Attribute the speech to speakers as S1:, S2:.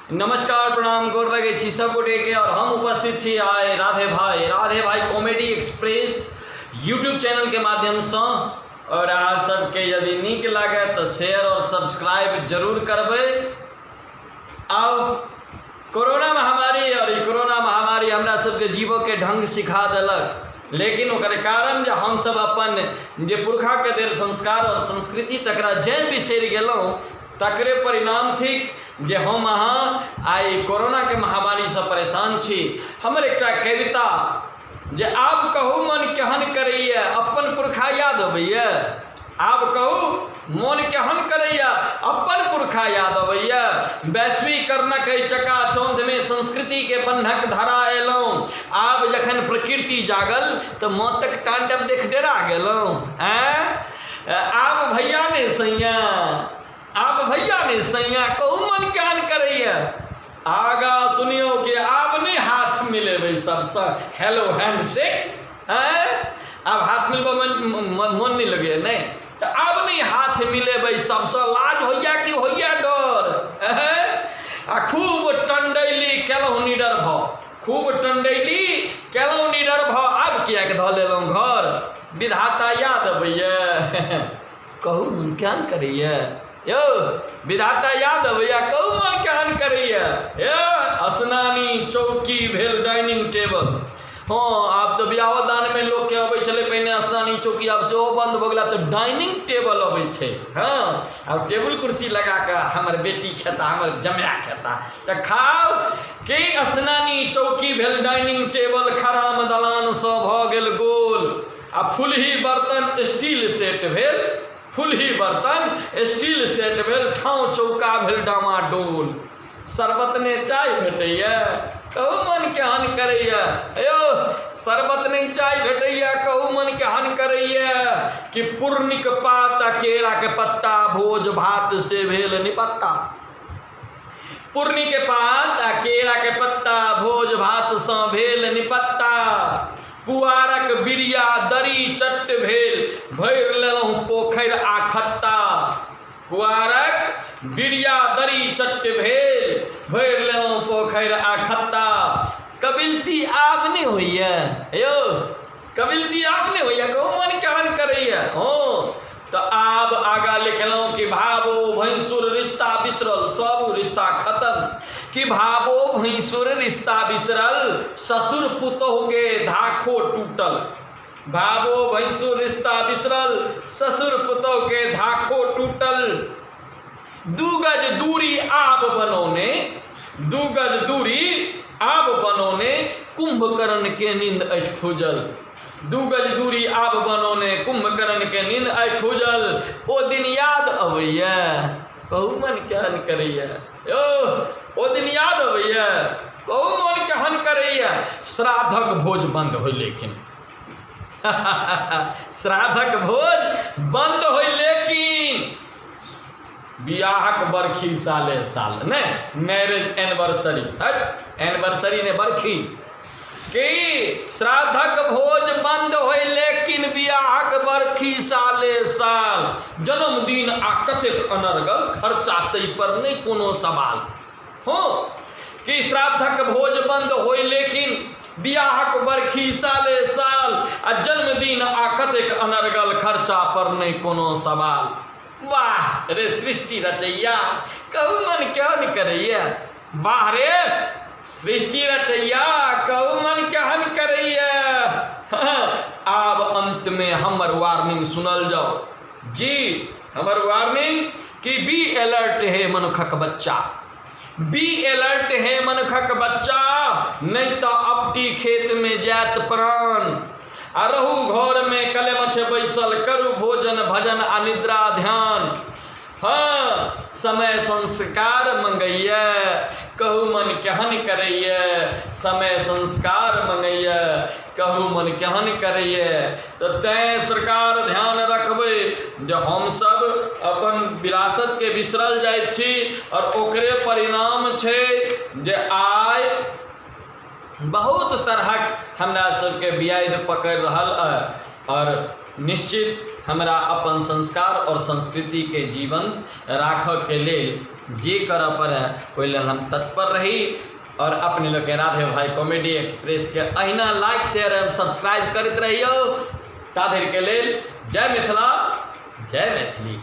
S1: नमस्कार, प्रणाम, गोर लगै छी सब गोटे के। और हम उपस्थित छी आइ राधे भाई, राधे भाई कॉमेडी एक्सप्रेस यूट्यूब चैनल के माध्यम से। और अहाँ सबके यदि नीक लागे तो शेयर और सब्सक्राइब जरूर करबै। आउ कोरोना महामारी, और ई कोरोना महामारी हमरा सबके जीवके ढंग सिखा देलक, लेकिन ओकर कारण जे हमसब अपन जे पुरखाके देल संस्कार और संस्कृति तकरा जेँ बिसरि गेलहुँ, तकरे परिणाम थिक जे हम अहाँ आइ कोरोनाके महामारीसँ परेशान छी। हमर एकटा कविता जे आब कहू मन केहन करैए, अपन पुरखा याद अबैए। आब कहू मन केहन करैए, अपन पुरखा याद अबैए। वैश्वीकरणक एहि चकाचौंधमे संस्कृतिके बन्हक धरा एलहुँ। आब जखन प्रकृति जागल तऽ मौतक तांडव देख डेरा गेलहुँ। आँय, आब भैया ने सैया, आब भैया ने सैया, कहू मन केहन करैए। आगा सुनियौ कि आब नहि हाथ मिलेबै सबसँ, हेलो हैंडशेक। आँय, आब हाथ मिलबऽमे मोन नहि लगैए? नहि तऽ आब नहि हाथ मिलेबै सबसँ, लाज होइए कि होइए डर? आ खूब टंडैली केलहुँ निडर भऽ, खूब टंडैली केलहुँ निडर भऽ, आब किएक धऽ लेलहुँ घर? विधाता याद अबैए, कहू मन केहन करैए। यौ विधाता याद अबैए, कहू मन केहन करैए। यौ स्नानी चौकी भेल डाइनिंग टेबल। हँ, आब तऽ बियाहो दानमे लोकके अबै छलै पहिने स्नानी चौकी, आब सेहो बन्द भऽ गेल, आब तऽ डाइनिंग टेबल अबै छै। हँ, आब टेबुल कुर्सी लगा कऽ हमर बेटी खेता, हमर जमाय खेता, तऽ खाउ कि स्नानी चौकी भेल डाइनिंग टेबल। खराम दलानसँ भऽ गेल गोल, आ फुलही बर्तन स्टील सेट भेल, फुलही बर्तन स्टील सेट भेल, ठाँव चौका भेल डामाडोल। शरबत ने चाय भेटैए, कहू मन केहन करैए। यौ शरबत नहि चाय भेटैए, कहू मन केहन करैए। कि पूर्णिक पात आ केराके पत्ता, भोज भात से भेल निपत्ता। पूर्णिके पात आ केराके पत्ता, भोज भातसँ भेल निपत्ता। पुआरक बिरिया दरी चट्ट भेल, भरि लेलहुँ पोखरि आ खत्ता। पुआरक बिरिया दरी चट्ट भेल, भरि लेलहुँ पोखरि आ खत्ता। कबिलती आब नहि होइए, यौ कबिलती आब नहि होइए, कहू मन केहन करैए। हँ, तऽ आब आगाँ लिखलहुँ कि भावो भैंसुर रिश्ता बिसरल, सब रिश्ता खत्म। कि भावो भैंसुर रिश्ता बिसरल, ससुर पुतोहु के धाखो टूटल। भावो भैंसुर रिश्ता बिसरल, ससुर पुतोहु के धाखो टूटल। 2 गज दूरी आब बनौने, 2 गज दूरी आब बनौने, कुंभकर्ण के नींद अछि खुजल। 2 गज दूरी आब बनौने, कुंभकर्ण के नींद अछि खुजल। ओ दिन याद अबैए, कहू मन केहन करैए। यौ ओ दिन याद अबैए, कहू मन केहन करैए। श्राद्धक भोज बंद होय लेकिन, श्राद्धक भोज बंद होय लेकिन बियाहक बरखी साले साल नहि, मैरेज एनिवर्सरी, हट एनिवर्सरी ने बरखी। कि श्राद्धक भोज बंद होय लेकिन बियाहक बरखी साले साल। जन्मदिन आ कतेक अनर्गल खर्चा, तै पर नहि कोनो सवाल हो। कि श्राद्धक भोज बंद होय लेकिन बियाहक बरखी साले साल, आ जन्मदिन आ कतेक अनर्गल खर्चा पर नहि कोनो सवाल। वाह रे सृष्टि रचैया, कहू मन केहन करैया। वाह रे सृष्टि रचैया, कहू मन केहन करैया। आब अंत में हमर वार्निंग सुनल जाओ जी, हमर वार्निंग कि बी अलर्ट हे मनुखक बच्चा, बी अलर्ट हे मनुखक बच्चा, नहीं तो अपटी खेत में जात प्राण। आ रहू घर में कलेमछ बैसल, करू भोजन भजन आ निद्रा ध्यान। हाँ, समय संस्कार मंगैया, कहू मन केहन करैया। समय संस्कार मंगैया, कहू मन केहन करैया। तऽ तैँ सरकार ध्यान रखबै जे हमसब अपन विरासतके बिसरल जाइ छी आओर ओकरे परिणाम छै जे आइ बहुत तरहक हमरा सबके व्याधि पकड़ि रहल अइ। आओर निश्चित हमरा अपन संस्कार आओर संस्कृतिके जीवन्त राखऽके लेल जे करऽ पड़ै ओहि लेल हम तत्पर रही। आओर अपने लोकके राधे भाई कॉमेडी एक्सप्रेसके अहिना लाइक शेयर एवं सब्सक्राइब करैत रहियौ। ता धरिके लेल जय मिथिला, जय मैथिली।